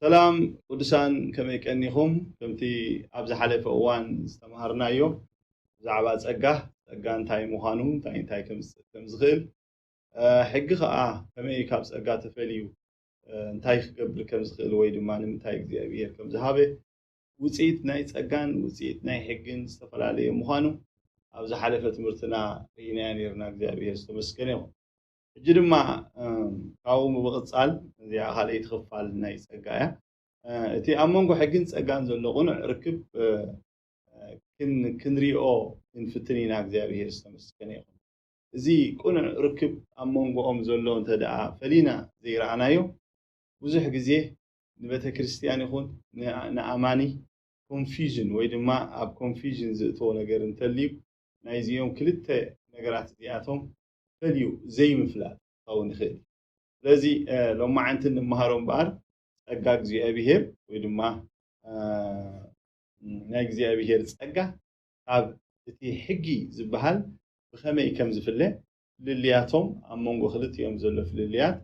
ሰላም ቅዱሳን፣ ከመይ ቀኒኹም? ከምቲ ኣብ ዝሓለፈ እዋን ዝተምሃርናዮ ብዛዕባ ጸጋ፣ ጸጋ እንታይ ምዃኑ፣ እንታይ እንታይ ከም ከም ዝኽእል፣ እ፣ ሕጊ ኸኣ ከመይ ካብ ጸጋ ተፈልዩ፣ እ፣ እንታይ ክገብር ከም ዝኽእል ወይ ድማ ንምንታይ እግዚኣብሔር ከም ዝሃበ፣ ውጽኢት ናይ ጸጋን ውጽኢት ናይ ሕግን ዝተፈላለየ ምዃኑ ኣብ ዝሓለፈ ትምህርትና ርኢናዮ ነይርና። እግዚኣብሔር ዝተመስገነ ይኹን። ሕጂ ድማ፣ እም፣ ካብኡ ብምቕጻል እዚኣ ካልኣይቲ ክፋል ናይ ጸጋ እያ። እ፣ እቲ ኣብ መንጎ ሕግን ጸጋን ዘሎ ቅኑዕ ርክብ፣ እ፣ ክን-፣ ክንሪኦ ክንፍትን ኢና። እግዚኣብሔር ዝተመስገነ ይኹን። እዚ ቅኑዕ ርክብ ኣብ መንጎኦም ዘሎ እንተ ደኣ ፈሊና ዘይረኣናዮ፣ ብዙሕ ግዜ ንቤተ ክርስቲያን ይኹን ን-፣ ንኣማኒ ኮንፊዥን ወይ ድማ ኣብ ኮንፊዥን ዝእትዎ ነገር እንተልዩ፣ ናይዚኦም ክልተ ነገራት እዚኣቶም ፈልዩ ዘይምፍላጥ ክኸውን ይኽእል እዩ። ስለዚ፣ እ፣ ሎማዓንቲ እንመሃሮ እምበኣር ጸጋ እግዚኣብሔር ወይ ድማ፣ እ፣ ናይ እግዚኣብሔር ጸጋ ካብ እቲ ሕጊ ዝበሃል ብኸመይ ከም ዝፍለ፣ ፍልልያቶም፣ ኣብ መንጎ ክልቲኦም ዘሎ ፍልልያት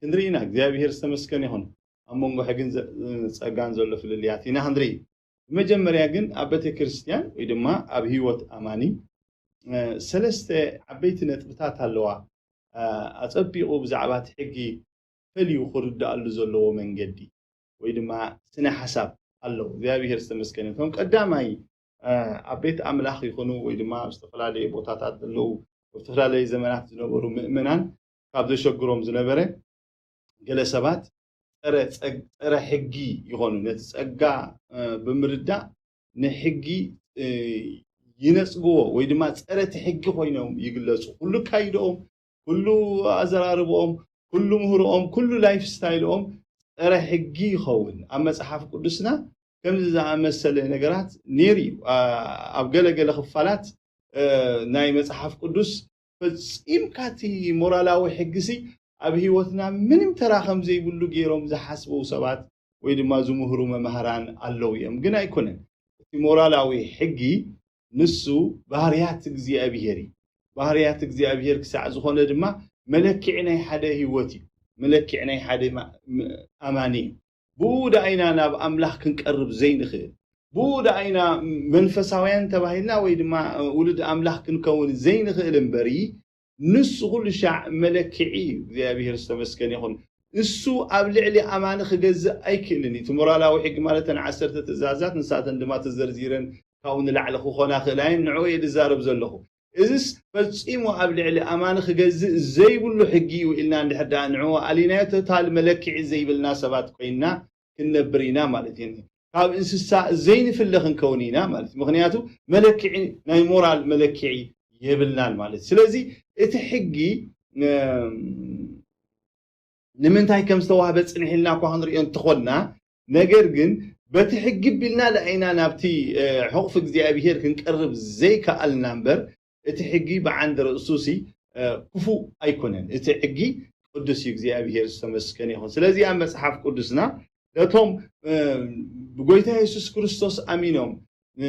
ክንርኢ ኢና። እግዚኣብሔር ዝተመስገነ ይኹን። ኣብ መንጎ ሕግን ዘ-፣ ጸጋን ዘሎ ፍልልያት ኢና ክንርኢ። ብመጀመርያ ግን ኣብ ቤተ ክርስቲያን ወይ ድማ ኣብ ህይወት ኣማኒ፣ እ፣ ሰለስተ ዓበይቲ ነጥብታት ኣለዋ። እ፣ ኣጸቢቑ ብዛዕባ እቲ ሕጊ ፈልዩ ክርድኣሉ ዘለዎ መንገዲ ወይ ድማ ስነ ሓሳብ ኣለዉ። እግዚኣብሔር ዝተመስገነ። እቶም ቀዳማይ፣ እ፣ ኣብ ቤት ኣምላኽ ይኹኑ ወይ ድማ ኣብ ዝተፈላለዩ ቦታታት ዘለዉ፣ ኣብ ዝተፈላለዩ ዘመናት ዝነበሩ ምእመናን ካብ ዘሸግሮም ዝነበረ፣ ገለ ሰባት ጸረ ጸግ-፣ ጸረ ሕጊ ይኾኑ። ነቲ ጸጋ፣ እ፣ ብምርዳእ ንሕጊ፣ እ፣ ይነጽግዎ ወይ ድማ ጸረ እቲ ሕጊ ኮይኖም ይግለጹ። ኩሉ ኣካይድኦም፣ ኩሉ ኣዘራርብኦም፣ ኩሉ ምህሮኦም፣ ኩሉ ላይፍ ስታይልኦም ጸረ ሕጊ ይኸውን። ኣብ መጽሓፍ ቅዱስና ከምዚ ዝኣመሰለ ነገራት ነይሩ እዩ። ኣ-፣ ኣብ ገለ ገለ ክፋላት፣ እ፣ ናይ መጽሓፍ ቅዱስ ፈጺምካ እቲ ሞራላዊ ሕጊሲ ኣብ ህይወትና ምንም ተራ ከም ዘይብሉ ገይሮም ዝሓስቡ ሰባት ወይ ድማ ዝምህሩ መማህራን ኣለዉ እዮም። ግን ኣይኮነን። እቲ ሞራላዊ ሕጊ ንሱ ባህርያት እግዚኣብሔር እዩ። ባህርያት እግዚኣብሔር ክሳዕ ዝኾነ ድማ መለክዒ ናይ ሓደ ህይወት እዩ። መለክዒ ናይ ሓደ ማ-፣ ም-፣ ኣማኒ እዩ። ብኡ ደኣ ኢና ናብ ኣምላኽ ክንቀርብ ዘይንኽእል። ብኡ ደኣ ኢና መንፈሳውያን ተባሂልና ወይ ድማ ውሉድ ኣምላኽ ክንከውን ዘይንኽእል እምበሪ፣ ንሱ ኩሉ ሻዕ መለክዒ እዩ። እግዚኣብሔር ዝተመስገነ ይኹን። እሱ ኣብ ልዕሊ ኣማኒ ክገዝእ ኣይክእልን እዩ። እቲ ሞራላዊ ሕጊ ማለት እተን ዓሰርተ ትእዛዛት፣ ንሳተን ድማ ተዘርዚረን ካብኡ ንላዕሊ ክኾና ክእላ እየን። ንዕኡ እየ ዝዛረብ ዘለኹ። እዝስ ፈጺሙ ኣብ ልዕሊ ኣማኒ ክገዝእ ዘይብሉ ሕጊ እዩ ኢልና እንድሕር ደኣ ንዕኡ ኣሊናዮ፣ ቶታል መለክዒ ዘይብልና ሰባት ኮይንና ክንነብር ኢና ማለት እዩ። ካብ እንስሳ ዘይንፍለ ክንከውን ኢና ማለት እዩ። ምኽንያቱ መለክዒ፣ ናይ ሞራል መለክዒ የብልናን ማለት እዩ። ስለዚ እቲ ሕጊ፣ እም፣ ንምንታይ ከም ዝተዋህበ ጽንሕ ኢልና እኳ ክንሪኦ እንተኾንና፣ ነገር ግን በቲ ሕጊ ቢልና ደኣ ኢና ናብቲ፣ እ፣ ሕቑፊ እግዚኣብሔር ክንቀርብ ዘይከኣልና እምበር፣ እቲ ሕጊ ብዓንዲ ርእሱሲ፣ እ፣ ክፉእ ኣይኮነን። እቲ ሕጊ ቅዱስ እዩ፣ እግዚኣብሔር ዝተመስገነ ይኹን። ስለዚ ኣብ መጽሓፍ ቅዱስና ነቶም፣ እ፣ ብጎይታ የሱስ ክርስቶስ ኣሚኖም፣ እ፣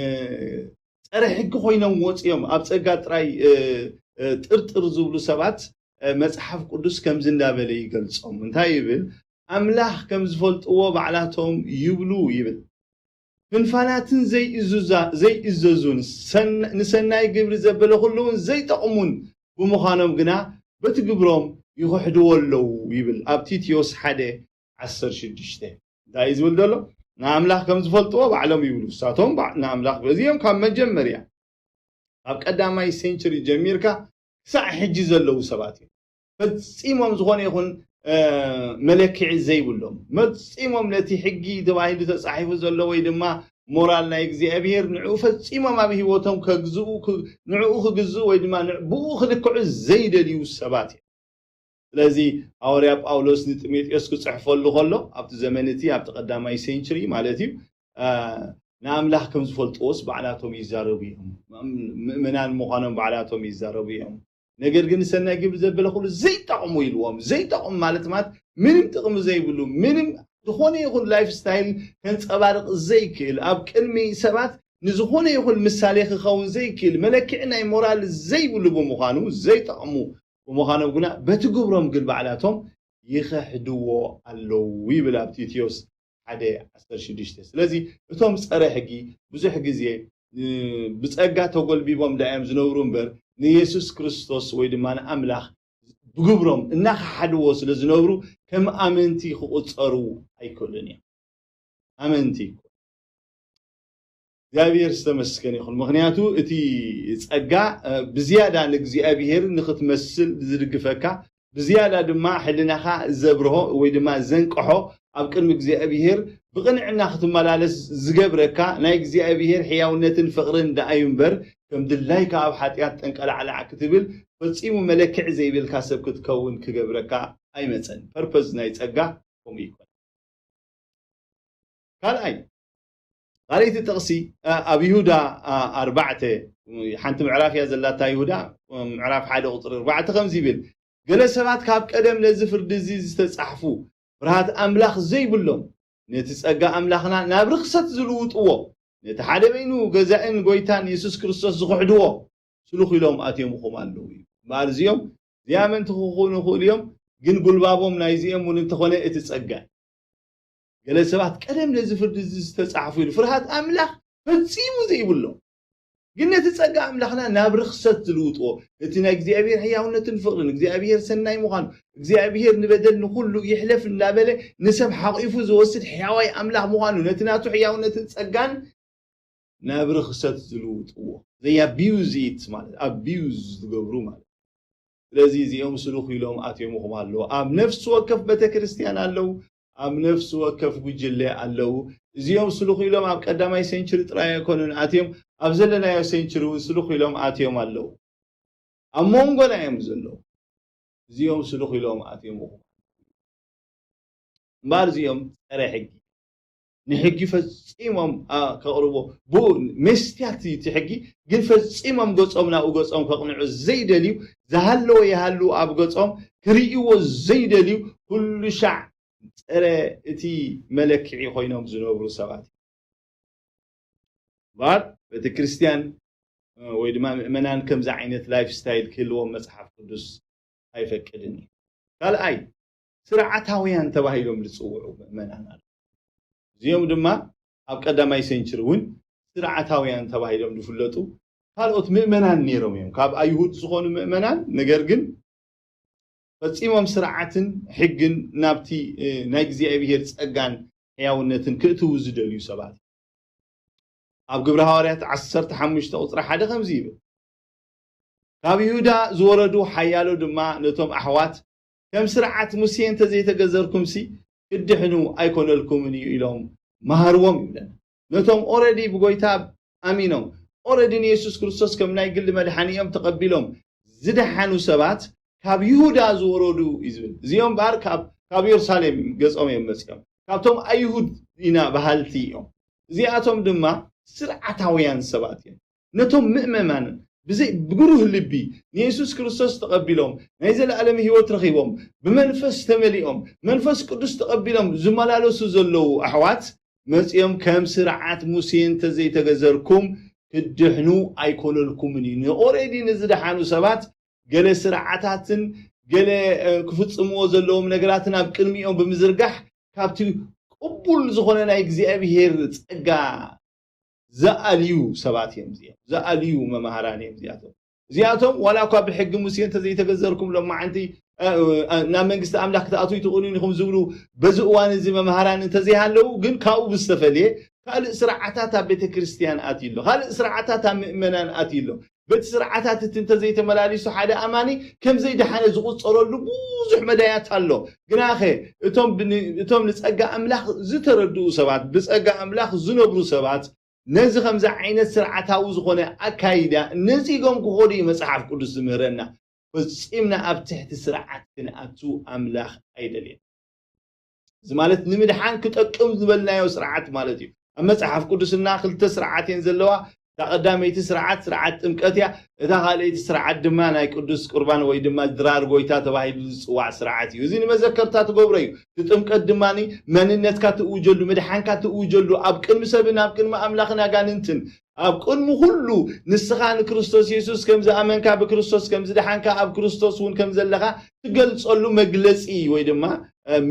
ጸረ ሕጊ ኮይኖም ወጽዮም ኣብ ጸጋ ጥራይ፣ እ፣ እ፣ ጥርጥር ዝብሉ ሰባት፣ እ፣ መጽሓፍ ቅዱስ ከምዚ እንዳበለ ይገልጾም። እንታይ ይብል? ኣምላኽ ከም ዝፈልጥዎ ባዕላቶም ይብሉ ይብል። ፍንፋናትን ዘይእዙዛ-፣ ዘይእዘዙን ሰን-፣ ንሰናይ ግብሪ ዘበለ ኩሉ እውን ዘይጠቕሙን ብምዃኖም ግና በቲ ግብሮም ይኽሕድዎ ኣለዉ ይብል ኣብ ቲቲዮስ ሓደ ዓሰርተ ሽዱሽተ። እንታይ እዩ ዝብል ዘሎ? ንኣምላኽ ከም ዝፈልጥዎ ባዕሎም ይብሉ። ንሳቶም ባ-፣ ንኣምላኽ እዚኦም ካብ መጀመርያ፣ ካብ ቀዳማይ ሴንቸሪ ጀሚርካ ክሳዕ ሕጂ ዘለዉ ሰባት እዮም። ፈጺሞም ዝኾነ ይኹን፣ እ፣ መለክዒ ዘይብሎም፣ ፈጺሞም ነቲ ሕጊ ተባሂሉ ተጻሒፉ ዘሎ ወይ ድማ ሞራል ናይ እግዚኣብሔር ንዕኡ ፈጺሞም ኣብ ህይወቶም ከግዝኡ፣ ክ-፣ ንዕኡ ክግዝኡ ወይ ድማ ን-፣ ብኡ ክልክዑ ዘይደልዩ ሰባት እዮም። ስለዚ ሃዋርያ ጳውሎስ ንጢሞቴዎስ ክጽሕፈሉ ከሎ፣ ኣብቲ ዘመን እቲ፣ ኣብቲ ቀዳማይ ሴንቸሪ ማለት እዩ፣ እ፣ ንኣምላኽ ከም ዝፈልጥዎስ ባዕላቶም ይዛረቡ እዮም። ምእመናን ምዃኖም ባዕላቶም ይዛረቡ እዮም። ነገር ግን ሰናይ ግብሪ ዘበለ ኩሉ ዘይጠቕሙ ኢልዎም። ዘይጠቕሙ ማለት፣ ማለት ምንም ጥቕሚ ዘይብሉ፣ ምንም ዝኾነ ይኹን ላይፍ ስታይል ከንጸባርቕ ዘይክእል፣ ኣብ ቅድሚ ሰባት ንዝኾነ ይኹን ምሳሌ ክኸውን ዘይክእል፣ መለክዒ ናይ ሞራል ዘይብሉ ብምዃኑ፣ ዘይጠቕሙ ብምዃኖም ግና በቲ ግብሮም ግን ባዕላቶም ይኽሕድዎ ኣለዉ ይብል ኣብ ቲቶስ ሓደ ዓሰርተ ሽዱሽተ። ስለዚ እቶም ጸረ ሕጊ ብዙሕ ግዜ ብጸጋ ተጎልቢቦም ዳዮም ዝነብሩ እምበር ንየሱስ ክርስቶስ ወይ ድማ ንኣምላኽ ብግብሮም እናኸሓድዎ ስለ ዝነብሩ ከም ኣመንቲ ክቑጸሩ ኣይክእሉን እዮም። ኣመንቲ እግዚኣብሔር ዝተመስገነ ይኹን። ምኽንያቱ እቲ ጸጋ ብዝያዳ ንእግዚኣብሔር ንኽትመስል ዝድግፈካ፣ ብዝያዳ ድማ ሕልናኻ ዘብርሆ ወይ ድማ ዘንቅሖ፣ ኣብ ቅድሚ እግዚኣብሔር ብቕንዕና ክትመላለስ ዝገብረካ ናይ እግዚኣብሔር ሕያውነትን ፍቕርን ደኣዩ እምበር ከም ድላይካ ኣብ ሓጢኣት ጠንቀላዕላዕ ክትብል ፈጺሙ መለክዒ ዘይብልካ ሰብ ክትከውን ክገብረካ ኣይመጸን። ፐርፐዝ ናይ ጸጋ ከምኡ ይኮን። ካልኣይ ካልኣይቲ ጥቕሲ ኣብ ይሁዳ ኣርባዕተ፣ ሓንቲ ምዕራፍ እያ ዘላታ። ይሁዳ ምዕራፍ ሓደ ቁፅሪ ኣርባዕተ ከምዚ ይብል፣ ገለ ሰባት ካብ ቀደም ነዚ ፍርዲ እዚ ዝተፃሕፉ ፍርሃት ኣምላኽ ዘይብሎም፣ ነቲ ጸጋ ኣምላኽና ናብ ርኽሰት ዝልውጥዎ፣ ነቲ ሓደ በይኑ ገዛእን ጎይታን የሱስ ክርስቶስ ዝኽሕድዎ ስሉኽ ኢሎም ኣትዮምኹም ኣለዉ እዩ። እምበኣር እዚኦም ዘይኣመንቲ ክኾኑ ይኽእሉ እዮም፣ ግን ጉልባቦም ናይዚኦም እውን እንተኾነ እቲ ጸጋ እዩ። ገለ ሰባት ቀደም ነዚ ፍርዲ እዚ ዝተጻሕፉ ኢሉ ፍርሃት ኣምላኽ ፈጺሙ ዘይብሎም፣ ግን ነቲ ጸጋ ኣምላኽና ናብ ርኽሰት ዝልውጥዎ፣ ነቲ ናይ እግዚኣብሔር ሕያውነትን ፍቕርን እግዚኣብሔር ሰናይ ምዃኑ እግዚኣብሔር ንበደል ንኹሉ ይሕለፍ እንዳበለ ንሰብ ሓቒፉ ዝወስድ ሕያዋይ ኣምላኽ ምዃኑ ነቲ ናቱ ሕያውነትን ጸጋን ናብ ርኽሰት ዝልውጥዎ ዘይ ኣቢዩዝ ኢት ማለት ኣቢዩዝ ዝገብሩ ማለት። ስለዚ እዚኦም ስሉኽ ኢሎም ኣትዮምኹም ኣለዉ። ኣብ ነፍሲ ወከፍ ቤተ ክርስቲያን ኣለዉ። ኣብ ነፍሲ ወከፍ ጉጅለ ኣለዉ። እዚኦም ስሉኽ ኢሎም ኣብ ቀዳማይ ሴንችሪ ጥራይ ኣይኮኑን ኣትዮም፣ ኣብ ዘለናዮ ሴንችሪ እውን ስሉኽ ኢሎም ኣትዮም ኣለዉ። ኣብ መንጎና እዮም ዘለዉ። እዚኦም ስሉኽ ኢሎም ኣትዮም እኹም እምበኣር እዚኦም ጸረ ሕጊ፣ ንሕጊ ፈጺሞም ከቕርቦ ብኡ መስትያት እቲ ሕጊ ግን ፈጺሞም ገጾም ናብኡ ገጾም ከቕንዑ ዘይደልዩ፣ ዝሃለወ ይሃሉ ኣብ ገጾም ክርእይዎ ዘይደልዩ፣ ኩሉ ሻዕ ጸረ እቲ መለክዒ ኮይኖም ዝነብሩ ሰባት እዮም። እምበኣር ቤተ ክርስቲያን ወይ ድማ ምእመናን ከምዚ ዓይነት ላይፍ ስታይል ክህልዎም መጽሓፍ ቅዱስ ኣይፈቅድን እዩ። ካልኣይ ስርዓታውያን ተባሂሎም ዝጽውዑ ምእመናን ኣለዉ። እዚኦም ድማ ኣብ ቀዳማይ ሴንችሪ እውን ስርዓታውያን ተባሂሎም ዝፍለጡ ካልኦት ምእመናን ነይሮም እዮም። ካብ ኣይሁድ ዝኾኑ ምእመናን፣ ነገር ግን ፈጺሞም ስርዓትን ሕግን ናብቲ ናይ እግዚኣብሔር ጸጋን ሕያውነትን ክእትዉ ዝደልዩ ሰባት። ኣብ ግብሪ ሃዋርያት ዓሰርተ ሓሙሽተ ቁፅሪ ሓደ ከምዚ ይብል፣ ካብ ይሁዳ ዝወረዱ ሓያሎ ድማ ነቶም ኣሕዋት ከም ስርዓት ሙሴ እንተዘይተገዘርኩምሲ ክድሕኑ ኣይኮነልኩምን እዩ ኢሎም መሃርዎም ይብለና። ነቶም ኦረዲ ብጎይታ ኣሚኖም ኦረዲ ንየሱስ ክርስቶስ ከም ናይ ግሊ መድሓኒኦም ተቐቢሎም ዝደሓኑ ሰባት ካብ ይሁዳ ዝወረዱ እዩ ዝብል። እዚኦም እምበኣር ካብ የሩሳሌም ገጾም እዮም መጺኦም። ካብቶም ኣይሁድ ኢና በሃልቲ እዮም። እዚኣቶም ድማ ስርዓታውያን ሰባት እዮም። ነቶም ምእመማንን ብዘይ ብግሩህ ልቢ ንየሱስ ክርስቶስ ተቐቢሎም ናይ ዘለኣለም ህይወት ረኺቦም ብመንፈስ ተመሊኦም መንፈስ ቅዱስ ተቐቢሎም ዝመላለሱ ዘለዉ ኣሕዋት መጺኦም ከም ስርዓት ሙሴ እንተዘይተገዘርኩም ክድሕኑ ኣይኮነልኩምን እዩ። ንኦሬዲ ንዝደሓኑ ሰባት ገለ ስርዓታትን ገለ ክፍጽምዎ ዘለዎም ነገራትን ኣብ ቅድሚኦም ብምዝርጋሕ ካብቲ ቅቡል ዝኾነ ናይ እግዚኣብሄር ጸጋ ዝኣልዩ ሰባት እዮም እዚኦም። ዝኣልዩ መማህራን እዮም እዚኣቶም። እዚኣቶም ዋላ እኳ ብሕጊ ሙሴ እንተዘይተገዘርኩም ሎማዓንቲ ናብ መንግስቲ ኣምላኽ ክትኣትዉ ኣይትኽእሉን ኢኹም ዝብሉ በዚ እዋን እዚ መማህራን እንተዘይሃለዉ ግን ካብኡ ብዝተፈልየ ካልእ ስርዓታት ኣብ ቤተ ክርስቲያን ኣትዩ ኣሎ። ካልእ ስርዓታት ኣብ ምእመናን ኣትዩ ኣሎ። በቲ ስርዓታት እቲ እንተዘይተመላሊሱ ሓደ ኣማኒ ከም ዘይደሓነ ዝቑጸረሉ ብዙሕ መዳያት ኣሎ። ግናኸ እቶም እቶም ንጸጋ ኣምላኽ ዝተረድኡ ሰባት ብጸጋ ኣምላኽ ዝነብሩ ሰባት ነዚ ከምዚ ዓይነት ስርዓታዊ ዝኾነ ኣካይዳ ነጺጎም ክኾዱ እዩ መጽሓፍ ቅዱስ ዝምህረና። ፈጺምና ኣብ ትሕቲ ስርዓት ክንኣቱ ኣምላኽ ኣይደልየን። እዚ ማለት ንምድሓን ክጠቅም ዝበልናዮ ስርዓት ማለት እዩ። ኣብ መጽሓፍ ቅዱስና ክልተ ስርዓት እየን ዘለዋ። እታ ቀዳመይቲ ስርዓት ስርዓት ጥምቀት እያ። እታ ካልኣይቲ ስርዓት ድማ ናይ ቅዱስ ቁርባን ወይ ድማ ድራር ጎይታ ተባሂሉ ዝጽዋዕ ስርዓት እዩ። እዚ ንመዘከርታ ትገብሮ እዩ። እቲ ጥምቀት ድማ መንነትካ ትእውጀሉ፣ ምድሓንካ ትእውጀሉ፣ ኣብ ቅድሚ ሰብን ኣብ ቅድሚ ኣምላኽን ኣጋንንትን ኣብ ቅድሚ ኩሉ ንስኻ ንክርስቶስ የሱስ ከም ዝኣመንካ፣ ብክርስቶስ ከም ዝደሓንካ፣ ኣብ ክርስቶስ እውን ከም ዘለኻ ትገልጸሉ መግለጺ ወይ ድማ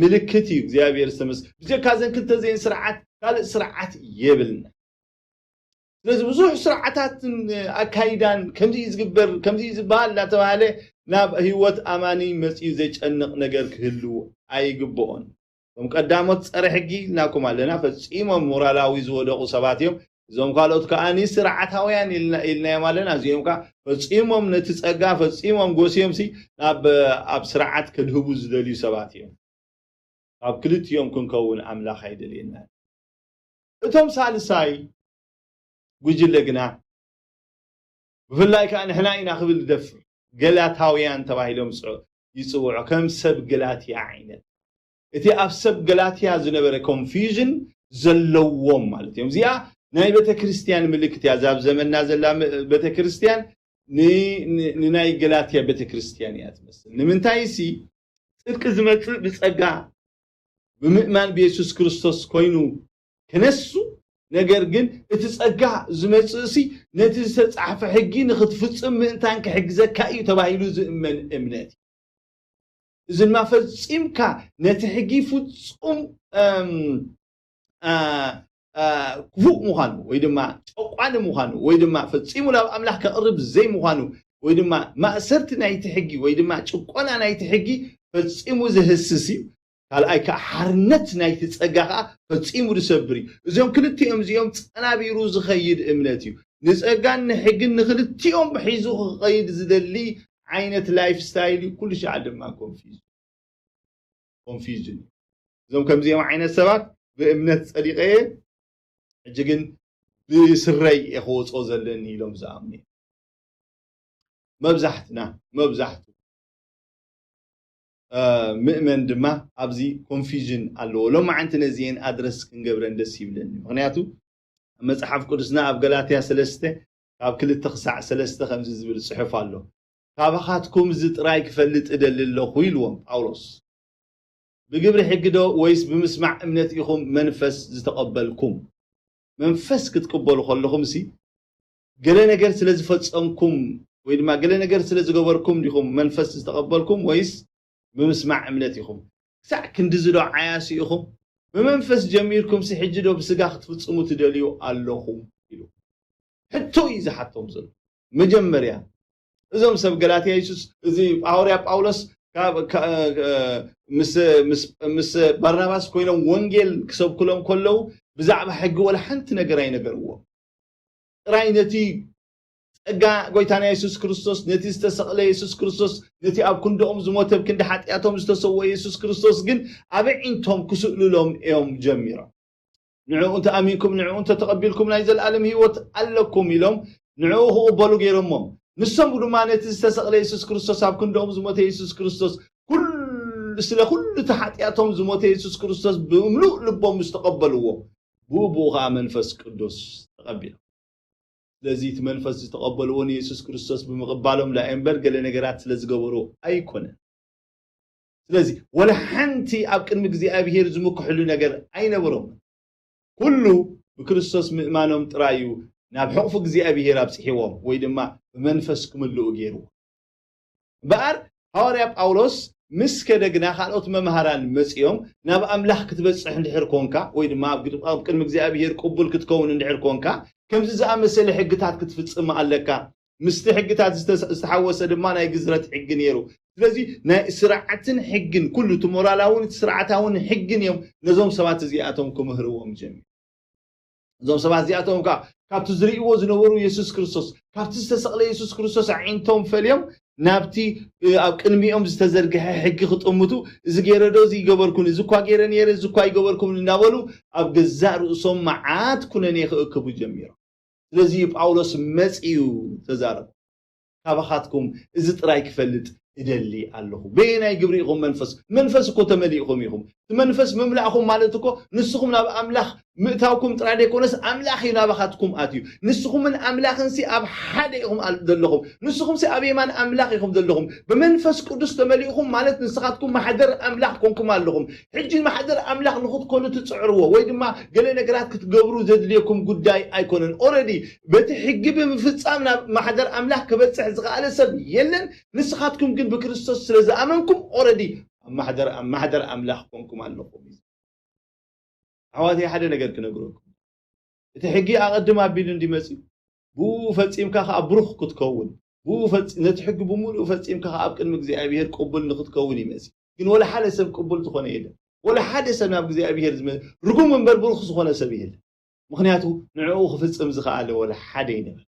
ምልክት እዩ። እግዚኣብሔር ዝተመስ ብጀካ ዘን ክልተ ዜን ስርዓት ካልእ ስርዓት የብልና። ስለዚ ብዙሕ ስርዓታትን ኣካይዳን ከምዚ እዩ ዝግበር ከምዚ እዩ ዝበሃል እናተባሃለ ናብ ህይወት ኣማኒ መፅዩ ዘጨንቕ ነገር ክህሉ ኣይግብኦን። እቶም ቀዳሞት ፀረ ሕጊ ኢልናኩም ኣለና፣ ፈፂሞም ሞራላዊ ዝወደቑ ሰባት እዮም። እዞም ካልኦት ከዓኒ ስርዓታውያን ኢልናዮም ኣለና። እዚኦም ከዓ ፈፂሞም ነቲ ፀጋ ፈፂሞም ጎስዮምሲ ናብ ኣብ ስርዓት ከድህቡ ዝደልዩ ሰባት እዮም። ካብ ክልቲኦም ክንከውን ኣምላኽ ኣይደልየና። እቶም ሳልሳይ ጉጅለ ግና ብፍላይ ከዓ ንሕና ኢና ክብል ዝደፍር ገላታውያን ተባሂሎም ይፅውዑ፣ ከም ሰብ ገላትያ ዓይነት። እቲ ኣብ ሰብ ገላትያ ዝነበረ ኮንፊዥን ዘለዎም ማለት እዮም። እዚኣ ናይ ቤተክርስትያን ምልክት እያ። እዛ ኣብ ዘመንና ዘላ ቤተክርስትያን ንናይ ገላትያ ቤተክርስትያን እያ ትመስል። ንምንታይ ሲ ጽድቂ ዝመጽእ ብጸጋ ብምእማን ብየሱስ ክርስቶስ ኮይኑ ክነሱ፣ ነገር ግን እቲ ጸጋ ዝመጽእሲ ነቲ ዝተጻሕፈ ሕጊ ንኽትፍጽም ምእንታን ክሕግዘካ እዩ ተባሂሉ ዝእመን እምነት እዩ። እዚ ድማ ፈጺምካ ነቲ ሕጊ ፍጹም ክፉእ ምዃኑ ወይ ድማ ጨቋኒ ምዃኑ ወይ ድማ ፈጺሙ ናብ ኣምላኽ ከቕርብ ዘይምዃኑ ወይ ድማ ማእሰርቲ ናይቲ ሕጊ ወይ ድማ ጭቆና ናይቲ ሕጊ ፈጺሙ ዝህስስ እዩ። ካልኣይ ከዓ ሓርነት ናይቲ ጸጋ ከዓ ፈጺሙ ዝሰብር እዩ። እዚኦም ክልቲኦም እዚኦም ጸናቢሩ ዝኸይድ እምነት እዩ። ንጸጋን ንሕግን ንኽልቲኦም ሒዙ ክኸይድ ዝደሊ ዓይነት ላይፍ ስታይል እዩ። ኩሉ ሻዕ ድማ ኮንፊውዝ ኮንፊውዥን እዩ። እዞም ከምዚኦም ዓይነት ሰባት ብእምነት ጸዲቐ እየ፣ ሕጂ ግን ብስረይ እየ ክወፅኦ ዘለኒ ኢሎም ዝኣምኑ እዮም። መብዛሕትና መብዛሕቱ ምእመን ድማ ኣብዚ ኮንፊውዥን ኣለዎ። ሎማዓንቲ ነዚአን ኣድረስ ክንገብረን ደስ ይብለኒ። ምክንያቱ ኣብ መፅሓፍ ቅዱስና ኣብ ገላትያ ሰለስተ ካብ ክልተ ክሳዕ ሰለስተ ከምዚ ዝብል ፅሑፍ ኣሎ። ካባኻትኩም እዚ ጥራይ ክፈልጥ እደሊ ኣለኹ ኢልዎም ጳውሎስ። ብግብሪ ሕጊ ዶ ወይስ ብምስማዕ እምነት ኢኹም መንፈስ ዝተቐበልኩም? መንፈስ ክትቅበሉ ከለኹም ሲ ገለ ነገር ስለ ዝፈጸምኩም ወይ ድማ ገለ ነገር ስለ ዝገበርኩም ዲኹም መንፈስ ዝተቐበልኩም ወይስ ብምስማዕ እምነት ኢኹም? ክሳዕ ክንድዚ ዶ ዓያሲ ኢኹም? ብመንፈስ ጀሚርኩም ሲ ሕጂ ዶ ብስጋ ክትፍጽሙ ትደልዩ ኣለኹም? ኢሉ ሕቶ እዩ ዝሓቶም ዘሎ። መጀመርያ እዞም ሰብ ገላትያ የሱስ እዚ ሃዋርያ ጳውሎስ ምስ ባርናባስ ኮይኖም ወንጌል ክሰብክሎም ከለዉ ብዛዕባ ሕጊ ወላ ሓንቲ ነገር ኣይነገርዎም። ጥራይ ነቲ ጸጋ ጎይታና የሱስ ክርስቶስ፣ ነቲ ዝተሰቕለ የሱስ ክርስቶስ፣ ነቲ ኣብ ክንድኦም ዝሞተ ኣብ ክንዲ ሓጢኣቶም ዝተሰወ የሱስ ክርስቶስ ግን ኣብ ኣዒንቶም ክስእልሎም እዮም ጀሚሮም። ንዕኡ እንተ ኣሚንኩም ንዕኡ እንተ ተቐቢልኩም ናይ ዘለኣለም ህይወት ኣለኩም ኢሎም ንዕኡ ክቕበሉ ገይሮሞም። ንሶም ድማ ነቲ ዝተሰቕለ የሱስ ክርስቶስ ኣብ ክንድኦም ዝሞተ የሱስ ክርስቶስ ኩሉ ስለ ኩሉ እቲ ሓጢኣቶም ዝሞተ የሱስ ክርስቶስ ብምሉእ ልቦም ምስ ተቐበልዎ ብኡ ብኡ ኸዓ መንፈስ ቅዱስ ተቐቢሎም። ስለዚ እቲ መንፈስ ዝተቐበልዎ ንየሱስ ክርስቶስ ብምቕባሎም ዳኣ እምበር ገለ ነገራት ስለ ዝገበሩ ኣይኮነን። ስለዚ ወላ ሓንቲ ኣብ ቅድሚ እግዚኣብሄር ዝምክሕሉ ነገር ኣይነበሮምን። ኩሉ ብክርስቶስ ምእማኖም ጥራይ እዩ ናብ ሕቑፊ እግዚኣብሄር ኣብፅሕዎም ወይ ድማ ብመንፈስ ክምልኡ ገይርዎም። እምበኣር ሃዋርያ ጳውሎስ ምስ ከደ ግና ካልኦት መምሃራን መፂኦም ናብ ኣምላኽ ክትበፅሕ እንድሕር ኮንካ ወይ ድማ ኣብ ቅድሚ እግዚኣብሄር ቅቡል ክትከውን እንድሕር ኮንካ ከምዚ ዝኣመሰለ ሕግታት ክትፍፅም ኣለካ። ምስቲ ሕግታት ዝተሓወሰ ድማ ናይ ግዝረት ሕጊ ነይሩ። ስለዚ ናይ ስርዓትን ሕግን ኩሉ እቲ ሞራላውን እቲ ስርዓታውን ሕግን እዮም ነዞም ሰባት እዚኣቶም ክምህርዎም ጀሚሩ። እዞም ሰባት እዚኣቶም ከዓ ካብቲ ዝርእይዎ ዝነበሩ የሱስ ክርስቶስ ካብቲ ዝተሰቕለ የሱስ ክርስቶስ ኣዒንቶም ፈልዮም ናብቲ ኣብ ቅድሚኦም ዝተዘርግሐ ሕጊ ክጥምቱ እዚ ገይረ ዶ እዚ ይገበርኩን እዚ እኳ ገይረ ነይረ እዚ እኳ ይገበርኩምን እናበሉ ኣብ ገዛእ ርእሶም መዓት ኩነኔ ክእክቡ ጀሚሮም። ስለዚ እዩ ጳውሎስ መጺኡ ተዛረቡ። ካባኻትኩም እዚ ጥራይ ክፈልጥ እደሊ ኣለኹ። በየናይ ግብሪ ኢኹም መንፈስ መንፈስ እኮ ተመሊእኹም ኢኹም። እቲ መንፈስ ምምላእኹም ማለት እኮ ንስኹም ናብ ኣምላኽ ምእታውኩም ጥራይ ዘይኮነስ ኣምላኽ እዩ ናባኻትኩም ኣትዩ። ንስኹምን ኣምላኽንሲ ኣብ ሓደ ኢኹም ኣል-፣ ዘለኹም። ንስኹምሲ ኣብ የማን ኣምላኽ ኢኹም ዘለኹም። ብመንፈስ ቅዱስ ተመሊእኹም ማለት ንስኻትኩም ማሕደር ኣምላኽ ኮንኩም ኣለኹም። ሕጂ ማሕደር ኣምላኽ ንኽትኮኑ ትጽዕርዎ ወይ ድማ ገለ ነገራት ክትገብሩ ዘድልየኩም ጉዳይ ኣይኮነን። ኦረዲ በቲ ሕጊ ብምፍጻም ናብ ማሕደር ኣምላኽ ክበጽሕ ዝኸኣለ ሰብ የለን። ንስኻትኩም ግን ብክርስቶስ ስለ ዝኣመንኩም ኦረዲ ኣብ ማሕደር፣ ኣብ ማሕደር ኣምላኽ ኮንኩም ኣለኹም። ኣሕዋተይ ሓደ ነገር ክነግረኩም። እቲ ሕጊ ኣቐድም ኣቢሉ እንዲ መጺኡ፣ ብኡ ፈጺምካ ከኣ ብሩኽ ክትከውን፣ ብኡ ፈጺ-፣ ነቲ ሕጊ ብምሉኡ ፈጺምካ ከኣ ኣብ ቅድሚ እግዚኣብሔር ቅቡል ንኽትከውን እዩ መጺኡ። ግን ወላ ሓደ ሰብ ቅቡል ዝኾነ የለን። ወላ ሓደ ሰብ ናብ እግዚኣብሔር ዝመ-፣ ርጉም እምበር ብሩኽ ዝኾነ ሰብ የለን። ምኽንያቱ ንዕኡ ክፍጽም ዝኸኣለ ወላ ሓደ ይነበረ።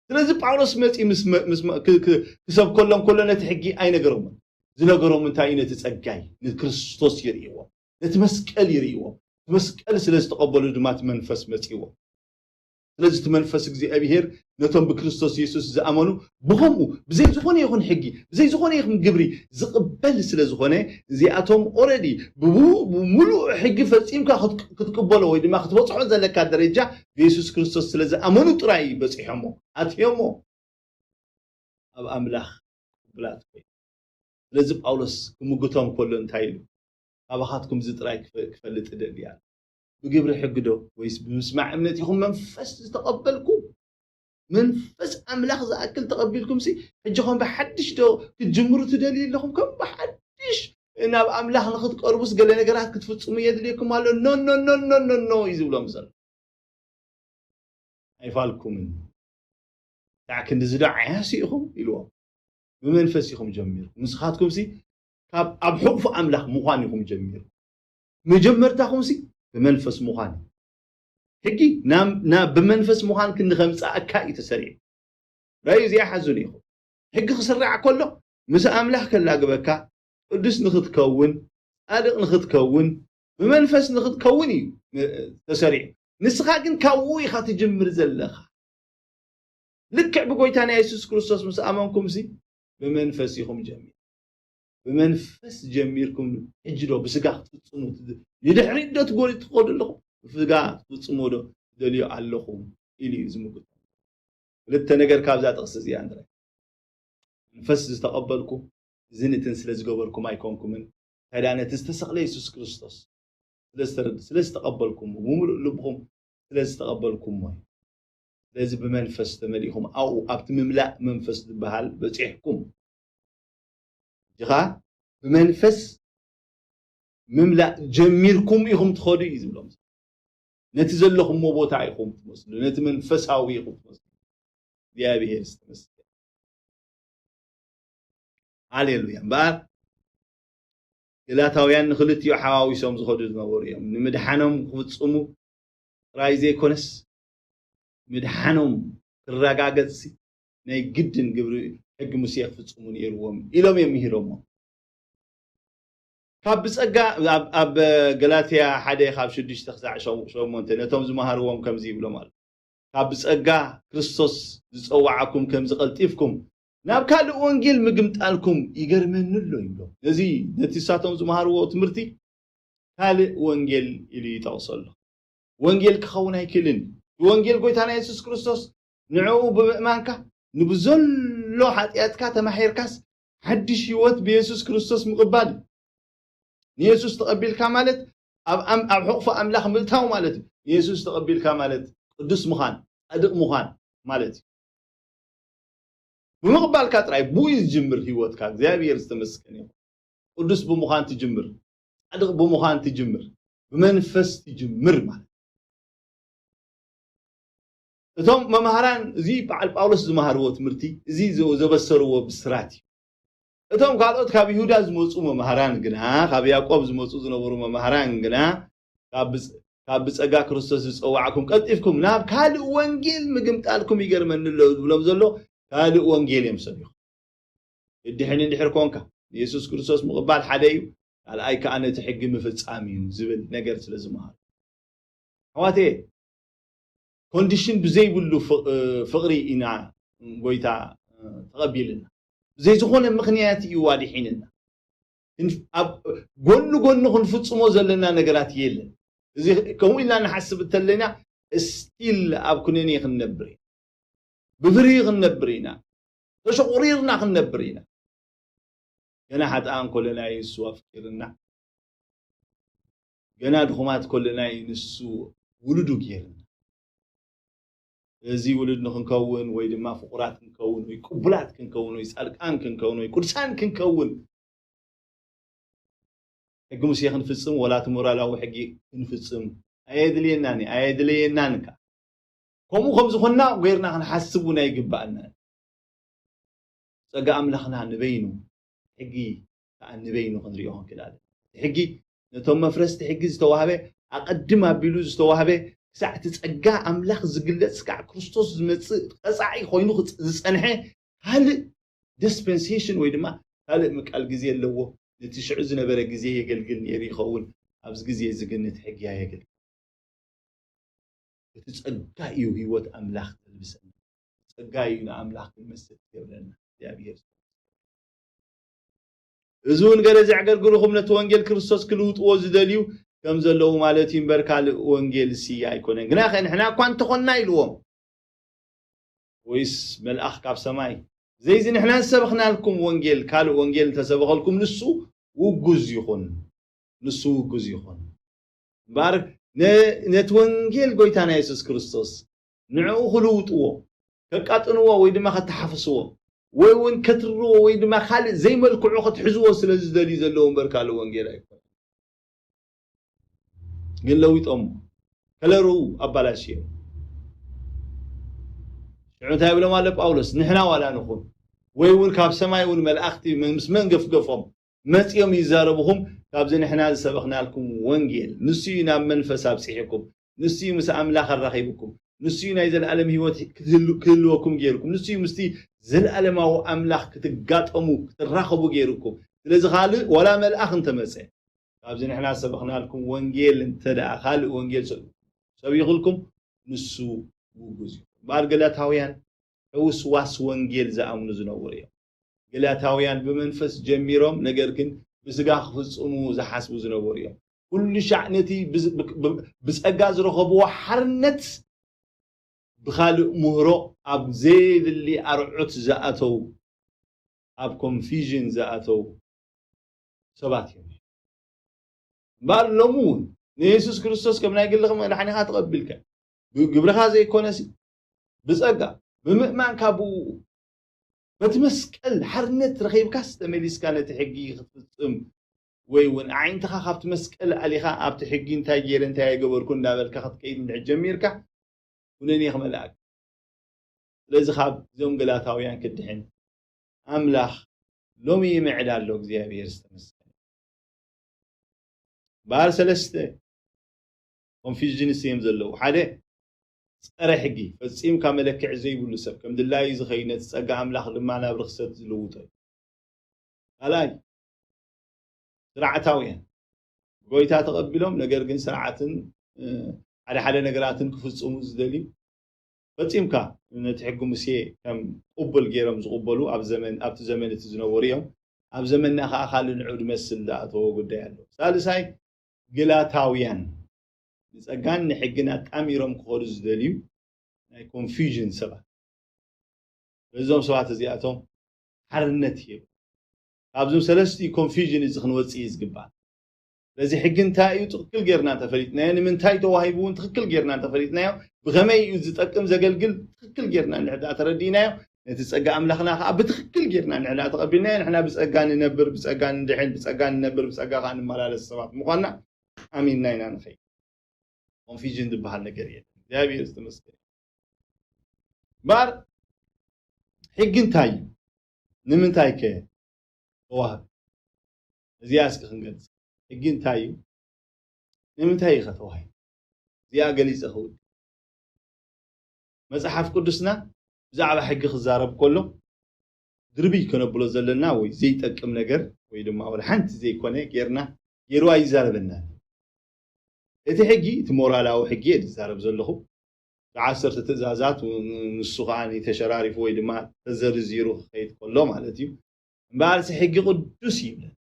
ስለዚ ጳውሎስ መጺኡ ምስ መ-፣ ምስ መ-፣ ክ-፣ ክ-፣ ክሰብከሎም ከሎ ነቲ ሕጊ ኣይነገሮምን። ዝነገሮም እንታይ እዩ? ነቲ ጸጋይ፣ ንክርስቶስ ይርእይዎ፣ ነቲ መስቀል ይርእይዎ። እቲ መስቀል ስለ ዝተቐበሉ ድማ እቲ መንፈስ መጺዎ። ስለዚ እቲ መንፈስ እግዚኣብሔር ነቶም ብክርስቶስ የሱስ ዝኣመኑ ብኸምኡ ብዘይ ዝኾነ ይኹን ሕጊ፣ ብዘይ ዝኾነ ይኹን ግብሪ ዝቕበል ስለ ዝኾነ፣ እዚኣቶም ኦረዲ ብቡ-፣ ብምሉእ ሕጊ ፈጺምካ ክት-፣ ክትቅበሎ ወይ ድማ ክትበጽሖ ዘለካ ደረጃ ብየሱስ ክርስቶስ ስለ ዝኣመኑ ጥራይ በጺሖሞ፣ ኣትዮሞ። ኣብ ኣምላኽ ቅቡላት ኮይኑ። ስለዚ ጳውሎስ ክምግቶም ከሎ እንታይ ኢሉ? ካባኻትኩም እዚ ጥራይ ክፈ-፣ ክፈልጥ እደሊ ኣለ። ብግብሪ ሕጊ ዶ ወይስ ብምስማዕ እምነት ኢኹም መንፈስ ዝተቐበልኩም? መንፈስ ኣምላኽ ዝኣክል ተቐቢልኩምሲ፣ ሕጂ ኸም ብሓድሽ ዶ ክትጅምሩ ትደልዩ ኣለኹም? ከም ብሓድሽ ናብ ኣምላኽ ንኽትቀርቡስ ገለ ነገራት ክትፍጽሙ የድልየኩም ኣሎ? ኖ፣ ኖ፣ ኖ፣ ኖ፣ ኖ፣ ኖ እዩ ዝብሎም ዘሎ። ኣይፋልኩምን። ክሳዕ ክንድዚ ዶ ዓያሱ ኢኹም? ኢልዎም። ብመንፈስ ኢኹም ጀሚርኩም። ንስኻትኩምሲ ካብ ኣብ ሕቑፊ ኣምላኽ ምዃን ኢኹም ጀሚርኩም። መጀመርታኹምሲ ብመንፈስ ምዃን እዩ። ሕጊ ናብ፣ ናብ ብመንፈስ ምዃን ክንዲ ከምጽኣካ እዩ ተሰሪዑ። ራእዩ እዚኣ ሓዙን ኢኹም። ሕጊ ክስራዕ ከሎ ምስ ኣምላኽ ከላግበካ፣ ቅዱስ ንኽትከውን፣ ጻድቕ ንኽትከውን፣ ብመንፈስ ንኽትከውን እዩ ተሰሪዑ። ንስኻ ግን ካብኡ ኢኻ ትጅምር ዘለኻ። ልክዕ ብጎይታና የሱስ ክርስቶስ ምስ ኣመንኩምሲ ብመንፈስ ኢኹም ጀሚር። ብመንፈስ ጀሚርኩም ሕጂ ዶ ብስጋ ክትፍጽሙ ትድ-፣ ንድሕሪት ዶ ትጎ-፣ ትኸዱ ኣለኹም? ብስጋ ክትፍጽሙ ዶ ትደልዩ ኣለኹም? ኢሉ እዩ ዝምግቶ። ክልተ ነገር ካብዛ ጥቕሲ እዚኣ ንርኢ። መንፈስ ዝተቐበልኩ እዝን እትን ስለ ዝገበርኩም ኣይኮንኩምን፣ እንታይ ደኣ ነቲ ዝተሰቕለ የሱስ ክርስቶስ ስለ ዝተረ-፣ ስለ ዝተቐበልኩሞ፣ ብምሉእ ልብኹም ስለ ዝተቐበልኩሞ እዩ። ስለዚ ብመንፈስ ተመሊእኹም ኣብኡ ኣብቲ ምምላእ መንፈስ ዝበሃል በጺሕኩም። ሕጂ ኸኣ ብመንፈስ ምምላእ ጀሚርኩም ኢኹም ትኸዱ እዩ ዝብሎም። ነቲ ዘለኹምዎ ቦታ ኢኹም ትመስሉ፣ ነቲ መንፈሳዊ ኢኹም ትመስሉ። እግዚኣብሔር ዝተመስገነ። ሃሌሉያ። እምበኣር ገላታውያን ንኽልቲኡ ሓዋዊሶም ዝኸዱ ዝነበሩ እዮም። ንምድሓኖም ክፍጽሙ ጥራይ ዘይኮነስ፣ ምድሓኖም ክረጋገጽሲ ናይ ግድን ግብሪ ሕጊ ሙሴ ክፍጽሙ ነይርዎም ኢሎም እዮም ምሂሮሞ። ካብ ብጸጋ ኣብ፣ ኣብ ገላትያ ሓደ ካብ ሽዱሽተ ክሳዕ ሸው-፣ ሸሞንተ ነቶም ዝመሃርዎም ከምዚ ይብሎም ኣሎ። ካብ ብጸጋ ክርስቶስ ዝጸዋዓኩም ከምዚ ቀልጢፍኩም ናብ ካልእ ወንጌል ምግምጣልኩም ይገርመኒ ኣሎ ይብሎም። ነዚ ነቲ ንሳቶም ዝመሃርዎ ትምህርቲ ካልእ ወንጌል ኢሉ ይጠቕሶ ኣሎ። ወንጌል ክኸውን ኣይክእልን። ወንጌል ጎይታና የሱስ ክርስቶስ ንዕኡ ብምእማንካ ንብዘሎ ሓጢኣትካ ተማሒርካስ ሓድሽ ህይወት ብየሱስ ክርስቶስ ምቕባል እዩ። ንየሱስ ተቐቢልካ ማለት ኣብ ኣም-፣ ኣብ ሕቑፊ ኣምላኽ ምእታው ማለት እዩ። ንየሱስ ተቐቢልካ ማለት ቅዱስ ምዃን፣ ጻድቕ ምዃን ማለት እዩ። ብምቕባልካ ጥራይ ብኡ እዩ ዝጅምር ህይወትካ። እግዚኣብሔር ዝተመስገነ ይኹን። ቅዱስ ብምዃን ትጅምር፣ ጻድቕ ብምዃን ትጅምር፣ ብመንፈስ ትጅምር ማለት እዩ። እቶም መምሃራን እዚ በዓል ጳውሎስ ዝመሃርዎ ትምህርቲ፣ እዚ ዘ-፣ ዘበሰርዎ ብስራት እዩ። እቶም ካልኦት ካብ ይሁዳ ዝመጹ መምሃራን ግና፣ ካብ ያዕቆብ ዝመጹ ዝነበሩ መምሃራን ግና፣ ካብ ብጽ-፣ ካብ ብጸጋ ክርስቶስ ዝጸዋዕኩም ቀልጢፍኩም ናብ ካልእ ወንጌል ምግምጣልኩም ይገርመኒ ኣሎ ዝብሎም ዘሎ ካልእ ወንጌል እዮም ሰቢኹም። ድድሕን እንድሕር ኮንካ፣ ንየሱስ ክርስቶስ ምቕባል ሓደ እዩ፣ ካልኣይ ከኣ ነቲ ሕጊ ምፍጻም እዩ ዝብል ነገር ስለ ዝመሃሩ። ኣሕዋተየ፣ ኮንዲሽን ብዘይብሉ ፍቕ-፣ ፍቕሪ ኢና ጎይታ ተቐቢልና። ብዘይ ዝኾነ ምኽንያት እዩ ኣድሒንና። ክንፍ-፣ ኣብ ጎኒ ጎኒ ክንፍጽሞ ዘለና ነገራት የለን። እዚ ከምኡ ኢልና ንሓስብ እንተለና፣ ስቲል ኣብ ኩነኔ ክንነብር ኢና። ብፍርሂ ክንነብር ኢና። ተሸቑሪርና ክንነብር ኢና። ገና ሓጥኣን ኮለና እዩ ንሱ ኣፍቂርና። ገና ድኹማት ኮለና እዩ ንሱ ውሉዱ ገይርና። እዚ ውሉድ ንክንከውን ወይ ድማ ፍቑራት ክንከውን ወይ ቅቡላት ክንከውን ወይ ጻድቃን ክንከውን ወይ ቅዱሳን ክንከውን ሕጊ ሙሴ ክንፍጽም ወላ እቲ ሞራላዊ ሕጊ ክንፍጽም ኣየድልየናን እዩ፣ ኣየድልየናን ከኣ። ከምኡ ከም ዝኾንና ጌርና ክንሓስብ እውን ኣይግባኣናን። ጸጋ ኣምላኽና ንበይኑ፣ ሕጊ ከኣ ንበይኑ ክንሪኦ ክንክእል ኣለና። እቲ ሕጊ ነቶም መፍረስቲ ሕጊ ዝተዋህበ፣ ኣቐድም ኣቢሉ ዝተዋህበ፣ ክሳዕ እቲ ጸጋ ኣምላኽ ዝግለጽ፣ ክሳዕ ክርስቶስ ዝመጽእ ቀጻዒ ኮይኑ ክጽ-፣ ዝጸንሐ ካልእ ዲስፐንሴሽን ወይ ድማ ካልእ ምቃል ግዜ ኣለዎ። ነቲ ሽዑ ዝነበረ ግዜ የገልግል ነይሩ ይኸውን፣ ኣብዚ ግዜ እዚ ግን ነቲ ሕጊ ኣየገልግል። እቲ ጸጋ እዩ ህይወት ኣምላኽ ዘልብሰና። ጸጋ እዩ ንኣምላኽ ክንመስል ዝገብረና። እግዚኣብሔር እዚ እውን ገለ ዘዕገርግርኹም ነቲ ወንጌል ክርስቶስ ክልውጥዎ ዝደልዩ ከም ዘለዉ ማለት እዩ እምበር ካልእ ወንጌል ሲ ኣይኮነን። ግናኸ ንሕና እኳ እንተኾንና ኢልዎም፣ ወይስ መልኣኽ ካብ ሰማይ? ዘይዚ ንሕና ዝሰበኽናልኩም ወንጌል ካልእ ወንጌል እንተሰበኸልኩም ንሱ ውጉዝ ይኹን፣ ንሱ ውጉዝ ይኹን። እምበኣር ነ-፣ ነቲ ወንጌል ጎይታና የሱስ ክርስቶስ ንዕኡ ክልውጥዎ፣ ከቃጥንዎ ወይ ድማ ከተሓፍስዎ ወይ እውን ከትርዎ ወይ ድማ ካልእ ዘይመልክዑ ክትሕዝዎ ስለ ዝደልዩ ዘለዉ እምበር ካልእ ወንጌል ኣይኮነን። ግን ለዊጦም ከለሩ ኣባላሽዮም። ሽዑ እንታይ ይብሎም ኣሎ ጳውሎስ? ንሕና ዋላ ንኹን ወይ እውን ካብ ሰማይ እውን መላእኽቲ ምስ መንገፍገፎም መጺኦም ይዛረብኹም፣ ካብዚ ንሕና ዝሰበኽናልኩም ወንጌል ንሱ እዩ ናብ መንፈስ ኣብጺሑኩም፣ ንሱ እዩ ምስ ኣምላኽ ኣራኺብኩም፣ ንሱ እዩ ናይ ዘለኣለም ህይወት ክትህሉ-፣ ክህልወኩም ገይርኩም፣ ንሱ እዩ ምስቲ ዘለኣለማዊ ኣምላኽ ክትጋጠሙ፣ ክትራኸቡ ገይርኩም። ስለዚ ካልእ ዋላ መልኣኽ እንተመጸ፣ ካብዚ ንሕና ዝሰበኽናልኩም ወንጌል እንተ ደኣ ካልእ ወንጌል ሰ-፣ ሰቢኹልኩም፣ ንሱ ውጉዝ እዩ። እምበኣር ገላታውያን ሕውስዋስ ወንጌል ዝኣምኑ ዝነበሩ እዮም። ገላታውያን ብመንፈስ ጀሚሮም፣ ነገር ግን ብስጋ ክፍጽሙ ዝሓስቡ ዝነበሩ እዮም። ኩሉ ሻዕ ነቲ ብዝ-፣ ብ-፣ ብ-፣ ብጸጋ ዝረኸብዎ ሓርነት ብኻልእ ምህሮ ኣብ ዘየድሊ ኣርዑት ዝኣተው፣ ኣብ ኮንፊዥን ዝኣተው ሰባት እዮም። እምበኣር ሎሚ እውን ንየሱስ ክርስቶስ ከም ናይ ግልኻ መድሓኒኻ ተቐቢልካ፣ ብግብርኻ ዘይኮነሲ ብጸጋ፣ ብምእማንካ ብኡ፣ በቲ መስቀል ሓርነት ረኺብካስ ተመሊስካ ነቲ ሕጊ ክትፍጽም ወይ እውን ኣዒንትኻ ካብቲ መስቀል ኣሊኻ ኣብቲ ሕጊ እንታይ ገይረ እንታይ ኣይገበርኩ እንዳበልካ ክትከይድ እንድሕር ጀሚርካ፣ ኩነኔ ክመልኣካ። ስለዚ ካብ እዞም ገላታውያን ክድሕን ኣምላኽ ሎሚ ይምዕድ ኣሎ። እግዚኣብሔር ዝተመስገነ። እምበኣር ሰለስተ ኮንፊዥንስ እዮም ዘለዉ። ሓደ፣ ጸረ ሕጊ፣ ፈጺምካ መለክዒ ዘይብሉ ሰብ፣ ከም ድላዩ ዝኸይድ፣ ነቲ ጸጋ ኣምላኽ ድማ ናብ ርኽሰት ዝልውጦ እዩ። ካልኣይ፣ ስርዓታውያን፣ ጎይታ ተቐቢሎም፣ ነገር ግን ስርዓትን፣ እ፣ ሓደ ሓደ ነገራትን ክፍጽሙ ዝደልዩ፣ ፈጺምካ ነቲ ሕጊ ሙሴ ከም ቅቡል ገይሮም ዝቕበሉ ኣብ ዘመን፣ ኣብቲ ዘመን እቲ ዝነበሩ እዮም። ኣብ ዘመንና ከኣ ካልእ ንዑ ዝመስል ዝኣተዎ ጉዳይ ኣሎ። ሳልሳይ፣ ግላታውያን፣ ንጸጋን ንሕግን ኣጣሚሮም ክኸዱ ዝደልዩ ናይ ኮንፊዥን ሰባት። በዞም ሰባት እዚኣቶም ሓርነት ይህብ። ካብዞም ሰለስቲኡ ኮንፊዥን እዚ ክንወጽእ እዩ ዝግባእ። ስለዚ ሕጊ እንታይ እዩ ትኽክል ጌርና እንተፈሊጥናዮ፣ ንምንታይ ተዋሂቡ እውን ትኽክል ጌርና እንተፈሊጥናዮ፣ ብኸመይ እዩ ዝጠቅም ዘገልግል ትኽክል ጌርና እንድሕር ደኣ ተረዲእናዮ፣ ነቲ ጸጋ ኣምላኽና ከኣ ብትኽክል ጌርና እንድሕር ደኣ ተቐቢልናዮ፣ ንሕና ብጸጋ ንነብር፣ ብጸጋ ንድሕን፣ ብጸጋ ንነብር፣ ብጸጋ ከኣ ንመላለስ ሰባት ምዃንና ኣሚንና ኢና ንኸይድ። ኮንፊዥን ዝበሃል ነገር የለን። እግዚኣብሔር ዝተመስገነ። እምበኣር ሕጊ እንታይ እዩ? ንምንታይ ከ ተዋህበ? እዚኣ እስኪ ክንገልጽ። ሕጊ እንታይ እዩ? ንምንታይ እዩ ከ ተዋሂቡ? እዚኣ ገሊጸ ክውድእ። መጽሓፍ ቅዱስና ብዛዕባ ሕጊ ክዛረብ ከሎ ድርብይ ከነብሎ ዘለና ወይ ዘይጠቅም ነገር ወይ ድማ ወላ ሓንቲ ዘይኮነ ጌርና፣ ጌሩ ኣይዛረበናን። እቲ ሕጊ፣ እቲ ሞራላዊ ሕጊ እየ ዝዛረብ ዘለኹ። እቲ ዓሰርተ ትእዛዛት ን-፣ ንሱ ከኣ ተሸራሪፉ ወይ ድማ ተዘርዚሩ ክኸይድ ከሎ ማለት እዩ። እምበኣርሲ ሕጊ ቅዱስ እዩ ይብለና።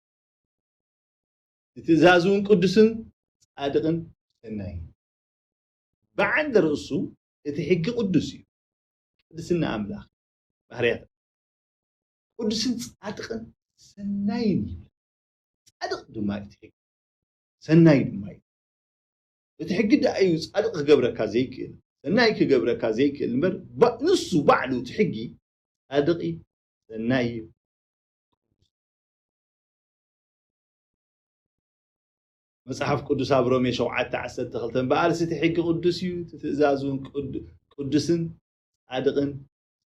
እቲ ትእዛዝ እውን ቅዱስን ጻድቕን ሰናይ እዩ። ብዓንደ ርእሱ እቲ ሕጊ ቅዱስ እዩ። ቅድስና ኣምላኽ ባህርያት ቅዱስን ጻድቕን ሰናይን እዩ። ጻድቕ ድማ እዩ እቲ ሕጊ፣ ሰናይ ድማ እዩ። እቲ ሕጊ ደኣ እዩ ጻድቕ ክገብረካ ዘይክእል፣ ሰናይ ክገብረካ ዘይክእል እምበር፣ ባ-፣ ንሱ ባዕሉ እቲ ሕጊ ጻድቕ እዩ፣ ሰናይ እዩ። መጽሓፍ ቅዱስ ኣብ ሮሜ ሸውዓተ ዓሰርተ ክልተ፣ እምበኣርስ እቲ ሕጊ ቅዱስ እዩ፣ እቲ ትእዛዝ እውን ቅዱ-፣ ቅዱስን ጻድቕን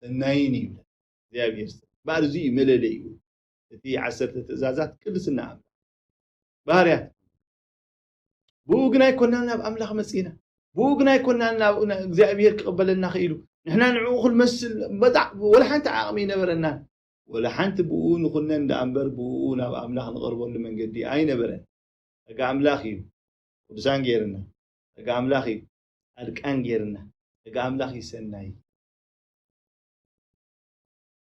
ሰናይን እዩ ይብለና እግዚኣብሔር። እምበኣር እዚ እዩ መለለይኡ፣ እቲ ዓሰርተ ትእዛዛት ቅድስና ኣምላኽ። ባህርያት ብኡ ግን ኣይኮናን ናብ ኣምላኽ መጺእና። ብኡ ግን ኣይኮናን ናብ፣ ናብ እግዚኣብሔር ክቕበለና ክኢሉ። ንሕና ንዕኡ ክንመስል በጣዕ ወላ ሓንቲ ዓቕሚ ኣይነበረናን። ወላ ሓንቲ ብኡ ንኹነን ደኣ እምበር ብኡ ናብ ኣምላኽ ንቐርበሉ መንገዲ ኣይነበረን። ጸጋ ኣምላኽ እዩ ቅዱሳን ጌርና። ጸጋ ኣምላኽ እዩ ጻድቃን ጌርና። ጸጋ ኣምላኽ እዩ ሰናይ።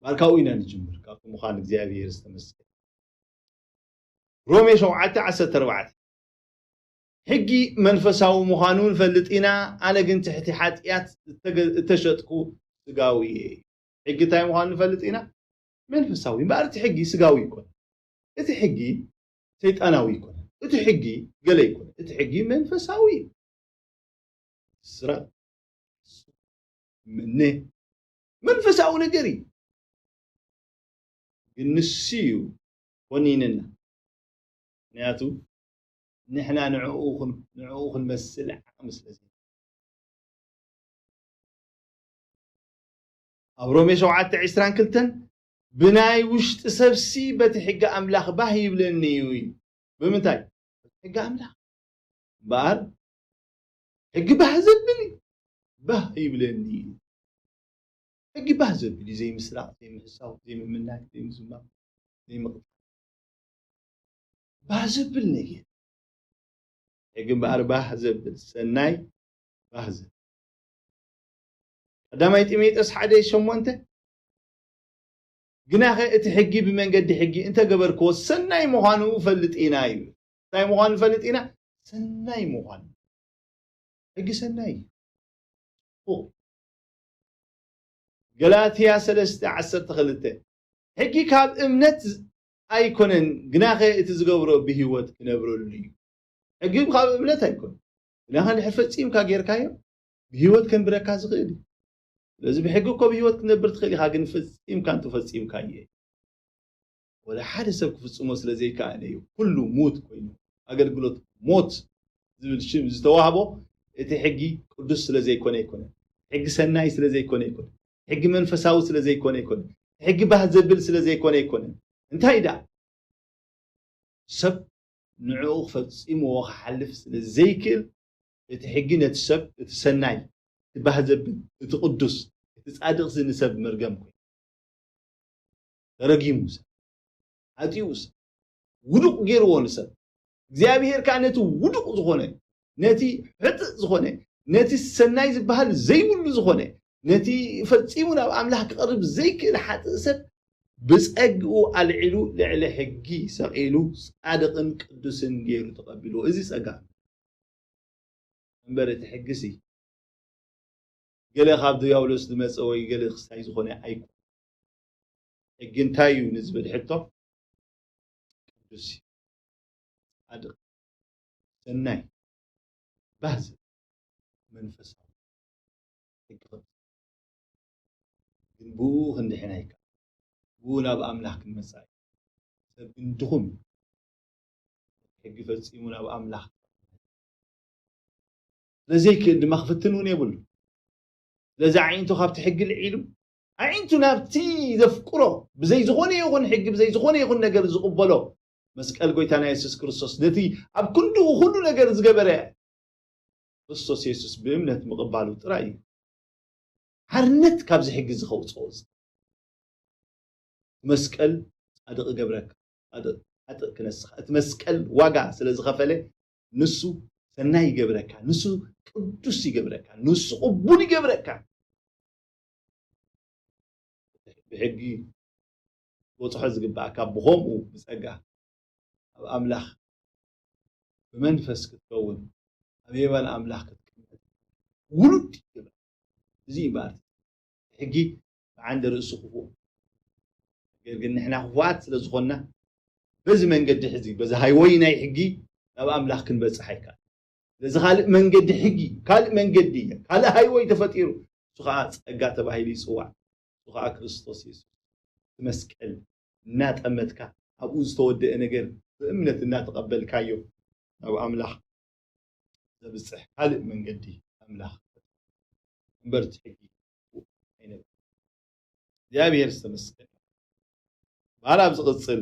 ባርካኡ ኢና ንጅምር። ካብቲ ምዃን እግዚኣብሔር ዝተመስገነ። ሮሜ ሸውዓተ ዓሰርተ ኣርባዕተ፣ ሕጊ መንፈሳዊ ምዃኑ ንፈልጥ ኢና፣ ኣነ ግን ትሕቲ ሓጢኣት እተገ-፣ እተሸጥኩ ስጋዊ እየ። ሕጊ እንታይ ምዃኑ ንፈልጥ ኢና? መንፈሳዊ። እምበኣር እቲ ሕጊ ስጋዊ ኣይኮነን። እቲ ሕጊ ሰይጣናዊ ኣይኮነን። እቲ ሕጊ ገለ ኣይኮነን። እቲ ሕጊ መንፈሳዊ እዩ። ስረቕ፣ ምነ፣ መንፈሳዊ ነገር እዩ። ግን ንሱ እዩ ኮኒንና። ምኽንያቱ ንሕና ንዕኡ ክን-፣ ንዕኡ ክንመስል ዓቕሚ ስለ ዘይብልና። ኣብ ሮሜ ሸውዓተ ዕስራን ክልተን፣ "ብናይ ውሽጢ ሰብሲ በቲ ሕጊ ኣምላኽ ባህ ይብለኒ እዩ" እዩ። ብምንታይ? በቲ ሕጊ ኣምላኽ። እምበኣር ሕጊ ባህ ዘብል እዩ። ባህ ይብለኒ እዩ። ሕጊ ባህ ዘብል እዩ። ዘይምስራቕ፣ ዘይምሕሳው፣ ዘይምምናይ፣ ዘይምዝማም፣ ዘይምቕጣል። ባህ ዘብል ነገር። ሕጊ እምበኣር ባህ ዘብል፣ ሰናይ ባህ ዘብል። ቀዳማይ ጢሞቴዎስ ሓደ ሸሞንተ፣ "ግናኸ እቲ ሕጊ ብመንገዲ ሕጊ እንተገበርክዎ ሰናይ ምዃኑ እፈልጥ ኢና" ይብል። እንታይ ምዃኑ ንፈልጥ ኢና? ሰናይ ምዃኑ። ሕጊ ሰናይ እዩ። ጽቡቕ። ገላትያ ሰለስተ ዓሰርተ ክልተ፣ "ሕጊ ካብ እምነት ኣይኮነን፣ ግናኸ እቲ ዝገብሮ ብህይወት ክነብረሉ እዩ።" ሕጊ ካብ እምነት ኣይኮነን፣ ግናኸ እንድሕር ፈጺምካ ጌርካዮ ብህይወት ከንብረካ ዝኽእል እዩ። ስለዚ ብሕጊ እኮ ብህይወት ክትነብር ትኽእል ኢኻ፣ ግን ፈጺምካ እንተፈጺምካዮ ወላ ሓደ ሰብ ክፍጽሞ ስለ ዘይከኣለ እዩ ኩሉ ሙት ኮይኑ። ኣገልግሎት ሞት ዝብል ሽም ዝተዋህቦ እቲ ሕጊ ቅዱስ ስለ ዘይኮነ ኣይኮነን። ሕጊ ሰናይ ስለ ዘይኮነ ኣይኮነን። ሕጊ መንፈሳዊ ስለ ዘይኮነ ኣይኮነን። ሕጊ ባህ ዘብል ስለ ዘይኮነ ኣይኮነን። እንታይ ደኣ? ሰብ ንዕኡ ፈጺምዎ ክሓልፍ ስለ ዘይክእል፣ እቲ ሕጊ ነቲ ሰብ፣ እቲ ሰናይ፣ እቲ ባህ ዘብል፣ እቲ ቅዱስ፣ እቲ ጻድቕሲ ንሰብ መርገም ኮይኑ። ተረጊሙ ሰብ፣ ሓጢኡ ሰብ፣ ውዱቕ ገይርዎ ንሰብ። እግዚኣብሄር ከኣ ነቲ ውዱቕ ዝኾነ፣ ነቲ ሕጥእ ዝኾነ፣ ነቲ ሰናይ ዝበሃል ዘይብሉ ዝኾነ፣ ነቲ ፈጺሙ ናብ ኣምላኽ ክቐርብ ዘይክእል ሓጥእ ሰብ ብጸግኡ ኣልዒሉ ልዕሊ ሕጊ ሰቒሉ ጻድቕን ቅዱስን ገይሩ ተቐቢልዎ። እዚ ጸጋ እምበር እቲ ሕጊሲ ገለ ካብ ድያብሎስ ዝመጸ ወይ ገለ ክስታይ ዝኾነ ኣይኮነን። ሕጊ እንታይ እዩ ንዝብል ሕቶ፣ ቅዱስ እዩ፣ ጻድቕ፣ ሰናይ፣ ባህ ዝብል፣ መንፈሳዊ ሕጊ ከም ግን ብኡ ክንድሕን ኣይከኣልን። ብኡ ናብ ኣምላኽ ክንመጽእ ኣይከኣልን። ሰብ ግን ድኹም እዩ። ሕጊ ፈጺሙ ናብ ኣምላኽ ስለ ዘይክእል ድማ ክፍትን እውን የብሉ። ስለዚ ኣዒንቱ ካብቲ ሕጊ ልዒሉ፣ ኣዒንቱ ናብቲ ዘፍቅሮ፣ ብዘይ ዝኾነ ይኹን ሕጊ፣ ብዘይ ዝኾነ ይኹን ነገር ዝቕበሎ መስቀል ጎይታና የሱስ ክርስቶስ፣ ነቲ ኣብ ክንድኡ ኩሉ ነገር ዝገበረ ክርስቶስ የሱስ ብእምነት ምቕባሉ ጥራይ እዩ ሓርነት ካብዚ ሕጊ እዚ ከውጽኦ። እቲ መስቀል ጻድቕ ይገብረካ፣ ጻድቕ፣ ሓጥእ ክነስኻ። እቲ መስቀል ዋጋ ስለ ዝኸፈለ፣ ንሱ ሰናይ ይገብረካ፣ ንሱ ቅዱስ ይገብረካ፣ ንሱ ቅቡል ይገብረካ። ብሕጊ ክትበጽሖ ዝግብኣካ፣ ብኸምኡ ብጸጋ ኣብ ኣምላኽ ብመንፈስ ክትከውን ኣብ የማን ኣምላኽ ክትቅመጥ ውሉድ ይገብር። እዚ እዩ ማለት ሕጊ ብዓንደ ርእሱ ክፉእ። ነገር ግን ንሕና ክፉኣት ስለ ዝኾንና በዚ መንገዲ ሕዚ በዚ ሃይወይ ናይ ሕጊ ናብ ኣምላኽ ክንበጽሕ ኣይከኣል። ስለዚ ካልእ መንገዲ ሕጊ ካልእ መንገዲ ካልእ ሃይወይ ተፈጢሩ እሱ ከዓ ጸጋ ተባሂሉ ይጽዋዕ። እሱ ከዓ ክርስቶስ የሱስ መስቀል እናጠመትካ ኣብኡ ዝተወደአ ነገር ብእምነት እናተቐበልካዮ ናብ ኣምላኽ ዘብፅሕ ካልእ መንገዲ ኣምላኽ እምበር እቲ ሕጊ ኣይነበረ። እግዚኣብሔር ዝተመስገን። በሃል ኣብ ዝቕፅል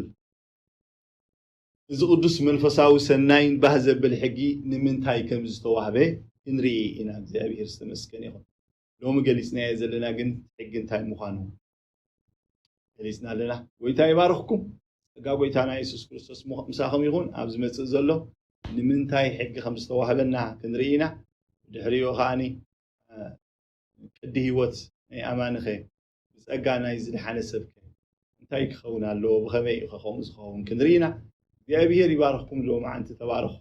እዚ ቅዱስ መንፈሳዊ ሰናይን ባህ ዘብል ሕጊ ንምንታይ ከም ዝተዋህበ ክንርኢ ኢና። እግዚኣብሔር ዝተመስገን ይኹን። ሎሚ ገሊፅናዮ ዘለና ግን ሕጊ እንታይ ምዃኑ ገሊፅና ኣለና። ጎይታ ይባርኽኩም። ጸጋ ጎይታና የሱስ ክርስቶስ ምሳኹም ይኹን። ኣብ ዝመጽእ ዘሎ ንምንታይ ሕጊ ከም ዝተዋህበና ክንርኢ ኢና። ድሕሪኡ ከዓኒ ቅዲ ህይወት ናይ ኣማንኸ ብጸጋ ናይ ዝደሓነ ሰብከ እንታይ ክኸውን ኣለዎ? ብኸመይ እዩ ከምኡ ዝኸውን ክንርኢ ኢና። እግዚኣብሔር ይባርኽኩም። ሎማዓንቲ ተባረኹ።